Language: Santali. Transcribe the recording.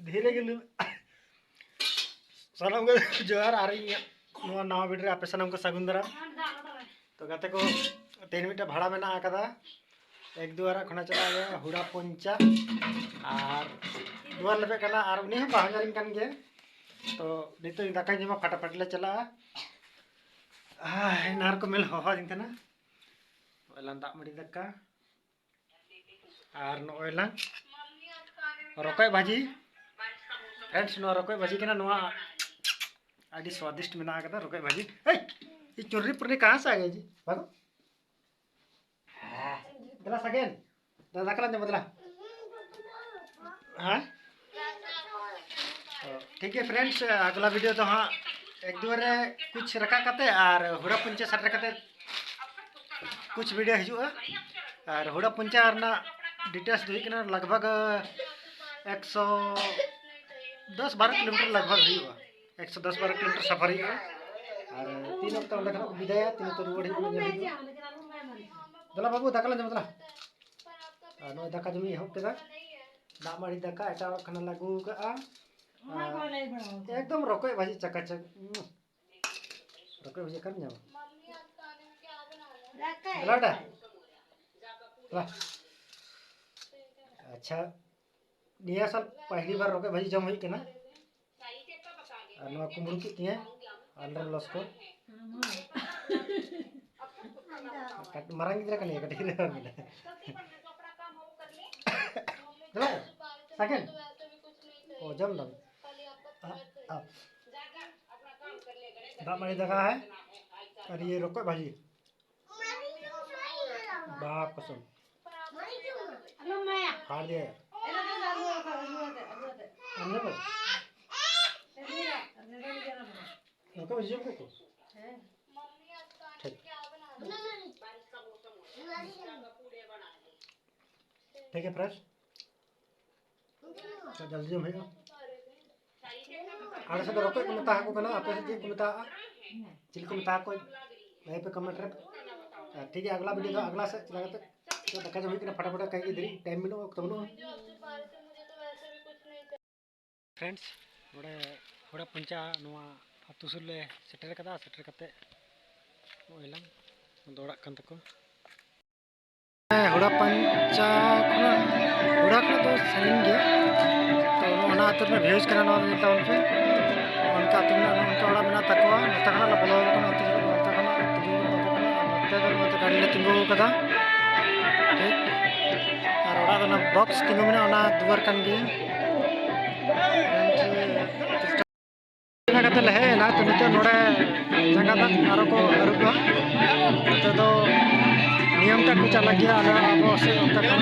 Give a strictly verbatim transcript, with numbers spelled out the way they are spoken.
ᱫᱷᱤᱨᱮ ᱜᱮ ᱞᱩ-, ᱥᱟᱱᱟᱢ ᱠᱚ ᱡᱚᱦᱟᱨ, ᱟᱨ ᱤᱧ ᱱᱚᱣᱟ ᱱᱟᱣᱟ ᱵᱷᱤᱰᱤᱭᱳ ᱨᱮ ᱟᱯᱮ ᱥᱟᱱᱟᱢ ᱠᱚ ᱥᱟᱹᱜᱩᱱ ᱫᱟᱨᱟᱢ᱾ ᱛᱚ ᱜᱟᱛᱮ ᱠᱚ, ᱛᱮᱦᱮᱧ ᱢᱤᱫᱴᱮᱱ ᱵᱷᱟᱲᱟ ᱢᱮᱱᱟᱜ ᱟᱠᱟᱫᱟ ᱮᱠ ᱫᱩᱣᱟᱨᱟ ᱠᱷᱚᱱᱟᱜ ᱪᱟᱞᱟᱜ ᱦᱩᱭᱩᱜᱼᱟ ᱦᱩᱲᱟ ᱯᱚᱧᱪᱟ, ᱟᱨ ᱫᱩᱣᱟᱨ ᱞᱮᱵᱮᱫ ᱠᱟᱱᱟ, ᱟᱨ ᱩᱱᱤ ᱦᱚᱸ ᱵᱟᱦᱧᱟᱨᱤᱧ ᱠᱟᱱ ᱜᱮᱭᱟ᱾ ᱛᱚ ᱱᱤᱛᱚᱜ ᱤᱧ ᱫᱟᱠᱟᱧ ᱡᱚᱢᱟ, ᱯᱷᱟᱴᱟᱯᱷᱟᱴᱤ ᱞᱮ ᱪᱟᱞᱟᱜᱼᱟ᱾ ᱟᱦ, ᱮᱱᱟᱱ ᱠᱚ ᱢᱮᱞ ᱦᱚᱦᱚ ᱟᱹᱫᱤᱧ ᱛᱟᱦᱮᱱᱟ᱾ ᱱᱚᱜᱼᱚᱭ ᱞᱟᱝ ᱫᱟᱜ ᱢᱟᱹᱰᱤ ᱫᱟᱠᱟ, ᱟᱨ ᱱᱚᱜᱼᱚᱭ ᱞᱟᱝ ᱨᱚᱠᱚᱡ ᱵᱷᱟᱹᱡᱤ᱾ ᱯᱷᱨᱮᱱᱰᱥ, ᱱᱚᱣᱟ ᱨᱚᱠᱚᱡ ᱵᱷᱟᱹᱡᱤ ᱠᱟᱱᱟ, ᱱᱚᱣᱟ ᱟᱹᱰᱤ ᱥᱣᱟᱫᱤᱥᱴ ᱢᱮᱱᱟᱜ ᱟᱠᱟᱫᱟ ᱨᱚᱠᱚᱡ ᱵᱷᱟᱹᱡᱤ᱾ ᱮᱭ, ᱤᱧ ᱪᱩᱨᱨᱤ ᱯᱩᱨᱨᱤ ᱠᱟᱦᱟᱸ ᱥᱮ ᱟ ᱜᱟᱭ ᱡᱤ? ᱵᱟᱹᱱᱩ? ᱫᱮᱞᱟ ᱥᱟᱜᱮᱱ, ᱫᱟ-, ᱫᱟᱠᱟ ᱞᱟᱝ ᱡᱚᱢᱟ, ᱫᱮᱞᱟ᱾ ᱦᱮᱸ? ᱴᱷᱤᱠ ᱜᱮᱭᱟ ᱯᱷᱨᱮᱱᱰᱥ, ᱟᱜᱽᱞᱟ ᱵᱷᱤᱰᱤᱭᱳ ᱫᱚ ᱦᱟᱸᱜ ᱮᱠ ᱫᱩᱣᱟᱨᱮ ᱠᱩᱪ ᱨᱟᱠᱟᱵ ᱠᱟᱛᱮ ᱟᱨ ᱦᱩᱲᱟ ᱯᱚᱧᱪᱟ ᱥᱮᱴᱮᱨ ᱠᱟᱛᱮ ᱠᱩᱪ ᱵᱷᱤᱰᱤᱭᱳ ᱦᱤᱡᱩᱜᱼᱟ᱾ ᱟᱨ ᱦᱩᱲᱟ ᱯᱚᱧᱪᱟ ᱨᱮᱱᱟᱜ ᱰᱤᱴᱮᱞᱥ ᱫᱚ ᱦᱩᱭᱩᱜ ᱠᱟᱱᱟ ᱞᱟᱜᱽ ᱵᱷᱟᱜᱽ ᱮᱠᱥᱚ ᱫᱚᱥ ᱵᱟᱨᱚ ᱠᱤᱞᱳᱢᱤᱴᱟᱨ ᱞᱟᱜᱽ ᱵᱷᱟᱜᱽ ᱦᱩᱭᱩᱜᱼᱟ᱾ ᱮᱠᱥᱚ ᱫᱚᱥ ᱵᱟᱨᱚ ᱠᱤᱞᱳᱢᱤᱴᱟᱨ ᱥᱟᱯᱷᱟᱨ ᱦᱩᱭᱩᱜᱼᱟ᱾ ᱟᱨ ᱛᱤᱱ ᱚᱠᱛᱚ ᱚᱸᱰᱮ ᱠᱷᱚᱱᱟᱜ ᱠᱚ ᱵᱤᱫᱟᱹᱭᱟ, ᱛᱤᱱ ᱚᱠᱛᱚ ᱨᱩᱣᱟᱹᱲ ᱦᱩᱭᱩᱜ ᱠᱟᱱᱟ ᱧᱮᱞ ᱦᱩᱭᱩᱜᱼᱟ᱾ ᱫᱮᱞᱟ ᱵᱟᱹᱵᱩ, ᱫᱟᱠᱟ ᱞᱟᱝ ᱡᱚᱢᱟ, ᱫᱮᱞᱟ᱾ ᱟᱨ ᱱᱚᱜᱼᱚᱭ ᱫᱟᱠᱟ ᱡᱚᱢ ᱤᱧ ᱮᱦᱚᱵ ᱠᱮᱫᱟ᱾ ᱫᱟᱜ ᱢᱟᱹᱲᱤ ᱫᱟᱠᱟ ᱮᱴᱟᱜ ᱚᱲᱟᱜ ᱠᱷᱚᱱᱟᱜ ᱞᱮ ᱟᱹᱜᱩ ᱟᱠᱟᱫᱼᱟ᱾ ᱚᱱᱟ ᱠᱚ ᱞᱟᱹᱭ ᱵᱟᱲᱟ ᱟᱠᱟᱫᱟ᱾ ᱮᱠᱫᱚᱢ ᱨᱚᱠᱚᱡ ᱵᱷᱟᱹᱡᱤ ᱪᱟᱠᱟ ᱪᱟᱠ᱾ ᱩᱸ᱾ ᱨᱚᱠᱚᱡ ᱵᱷᱟᱹᱡᱤ ᱚᱠᱟᱨᱮᱢ ᱧᱟᱢᱟ? ᱫᱟᱠᱟ ᱫᱮᱞᱟ ᱰᱟ᱾ ᱫᱮᱞᱟ᱾ ᱟᱪᱪᱷᱟ, ᱱᱤᱭᱟᱹ ᱥᱟᱞ ᱯᱟᱦᱞᱤ ᱵᱟᱨ ᱨᱚᱠᱚᱡ ᱵᱷᱟᱹᱡᱤ ᱡᱚᱢ ᱦᱩᱭᱩᱜ ᱠᱟᱱᱟ᱾ ᱟᱨ ᱱᱚᱣᱟ ᱠᱩᱢᱵᱽᱲᱩ ᱠᱮᱫ ᱛᱤᱧᱟᱹ ᱟᱞᱮ ᱨᱮᱱ ᱞᱚᱥᱠᱚᱨ᱾ ᱠᱟᱹᱴ-, ᱢᱟᱨᱟᱝ ᱜᱤᱫᱽᱨᱟᱹ ᱠᱟᱱᱟᱭ, ᱠᱟᱹᱴᱤᱡ ᱜᱤᱫᱽᱨᱟᱹ ᱵᱟᱝ ᱠᱟᱱᱟᱭ᱾ ᱫᱮᱞᱟ, ᱥᱟᱜᱮᱱ᱾ ᱚ, ᱡᱚᱢ ᱫᱟᱢ᱾ ᱟ, ᱟ᱾ ᱫᱟᱜ ᱢᱟᱹᱲᱤ ᱫᱟᱠᱟ ᱦᱮ, ᱟᱨ ᱤᱭᱟᱹ ᱨᱚᱠᱚᱡ ᱵᱷᱟᱹᱡᱤ᱾ ᱵᱟᱯ ᱠᱚᱥᱚᱢ᱾ ᱯᱷᱟᱲ ᱫᱤᱭᱮ᱾ ᱟᱢ ᱧᱮᱞ ᱠᱚ? ᱱᱚᱝᱠᱟ ᱵᱩᱡᱷᱟᱹᱣ ᱠᱚ? ᱴᱷᱤᱠ᱾ ᱴᱷᱤᱠ ᱜᱮᱭᱟ, ᱯᱷᱨᱮᱱᱰ᱾ ᱛᱚ ᱡᱚᱞᱫᱤ ᱡᱚᱢ ᱦᱩᱭᱩᱜᱼᱟ᱾ ᱟᱞᱮ ᱥᱮᱫ ᱫᱚ ᱨᱚᱠᱚᱡ ᱠᱚ ᱢᱮᱛᱟ ᱦᱟᱠᱚ ᱠᱟᱱᱟ, ᱟᱯᱮ ᱥᱮᱫ ᱪᱮᱫ ᱠᱚ ᱢᱮᱛᱟᱜᱼᱟ? ᱪᱤᱞᱤ ᱠᱚ ᱢᱮᱛᱟ ᱦᱟᱠᱚ? ᱞᱟᱹᱭ ᱯᱮ ᱠᱚᱢᱮᱱᱴ ᱨᱮ᱾ ᱟᱨ ᱴᱷᱤᱠ ᱜᱮᱭᱟ, ᱟᱜᱽᱞᱟ ᱵᱷᱤᱰᱤᱭᱳ ᱫᱚ ᱟᱜᱽᱞᱟ ᱥᱮᱫ ᱪᱟᱞᱟᱣ ᱠᱟᱛᱮ ᱫᱟᱠᱟ ᱡᱚᱢ ᱦᱩᱭᱩᱜ ᱠᱟᱱᱟ, ᱯᱷᱟᱴᱟᱯᱷᱟᱴᱟ ᱠᱟᱹᱡ ᱜᱮ ᱫᱮᱨᱤ, ᱴᱟᱭᱤᱢ ᱵᱟᱹᱱᱩᱜᱼᱟ, ᱚᱠᱛᱚ ᱵᱟᱹᱱᱩᱜᱼᱟ᱾ Friends, ᱱᱚᱰᱮ ᱦᱩᱲᱟᱹ ᱯᱚᱧᱪᱟ ᱱᱚᱣᱟ ᱟᱹᱛᱩ ᱥᱩᱨ ᱞᱮ ᱥᱮᱴᱮᱨ ᱠᱟᱫᱟ᱾ ᱥᱮᱴᱮᱨ ᱠᱟᱛᱮ ᱱᱚᱜᱼᱚᱭ ᱞᱟᱝ, ᱱᱚᱣᱟ ᱫᱚ ᱚᱲᱟᱜ ᱠᱟᱱ ᱛᱟᱠᱚ᱾ ᱦᱮᱸ, ᱦᱩᱲᱟᱹ ᱯᱚᱧᱪᱟ ᱠᱷᱚᱱᱟᱜ, ᱦᱩᱲᱟᱹ ᱠᱷᱚᱱᱟᱜ ᱫᱚ ᱥᱟᱺᱜᱤᱧ ᱜᱮᱭᱟ᱾ ᱛᱚ, ᱚᱱᱟ ᱟᱹᱛᱩ ᱨᱮᱱᱟᱜ views ᱠᱟᱱᱟ, ᱱᱚᱣᱟ ᱧᱮᱞ ᱛᱟᱵᱚᱱ ᱯᱮ᱾ ᱚᱱᱠᱟ ᱟᱹᱛᱩ ᱢᱮᱱᱟᱜᱼᱟ, ᱚᱱᱠᱟ ᱚᱲᱟᱜ ᱢᱮᱱᱟᱜ ᱛᱟᱠᱚᱣᱟ᱾ ᱱᱚᱛᱮ ᱠᱷᱚᱱᱟᱜ ᱞᱮ ᱵᱚᱞᱚ ᱟᱠᱟᱱᱟ, ᱟᱹᱛᱩ ᱱᱚᱛᱮ ᱠᱷᱚᱱᱟᱜ ᱛᱤᱸᱜᱩ ᱟᱠᱟᱱᱟ, ᱱᱚᱛᱮ ᱫᱚ ᱱᱚᱛᱮ ᱜᱟᱹᱰᱤ ᱞᱮ ᱛᱤᱸᱜᱩ ᱟᱠᱟᱫᱟ᱾ ᱴᱷᱤᱠ, ᱟᱨ ᱚᱲᱟᱜ ᱫᱚ ᱚᱱᱟ box ᱛᱤᱸᱜᱩ ᱢᱮᱱᱟᱜᱼᱟ, ᱚᱱᱟ ᱫᱩᱣᱟᱹᱨ ᱠᱟᱱ ᱜᱮᱭᱟ᱾ ᱚᱱᱟ ᱠᱟᱛᱮ ᱞᱮ ᱦᱮᱡ ᱮᱱᱟ, ᱛᱚ ᱱᱤᱛᱚᱜ ᱱᱚᱰᱮ ᱡᱟᱸᱜᱟ ᱫᱟᱜ ᱟᱨᱚ ᱠᱚ ᱟᱹᱨᱩᱵᱟ᱾ ᱱᱚᱛᱮ ᱫᱚ ᱱᱤᱭᱚᱢ ᱴᱟᱜ ᱠᱚ ᱪᱟᱞᱟᱜ ᱜᱮᱭᱟ, ᱟᱞᱮ ᱟᱵᱚ ᱥᱮᱫ ᱚᱱᱛᱮ ᱠᱷᱚᱱ᱾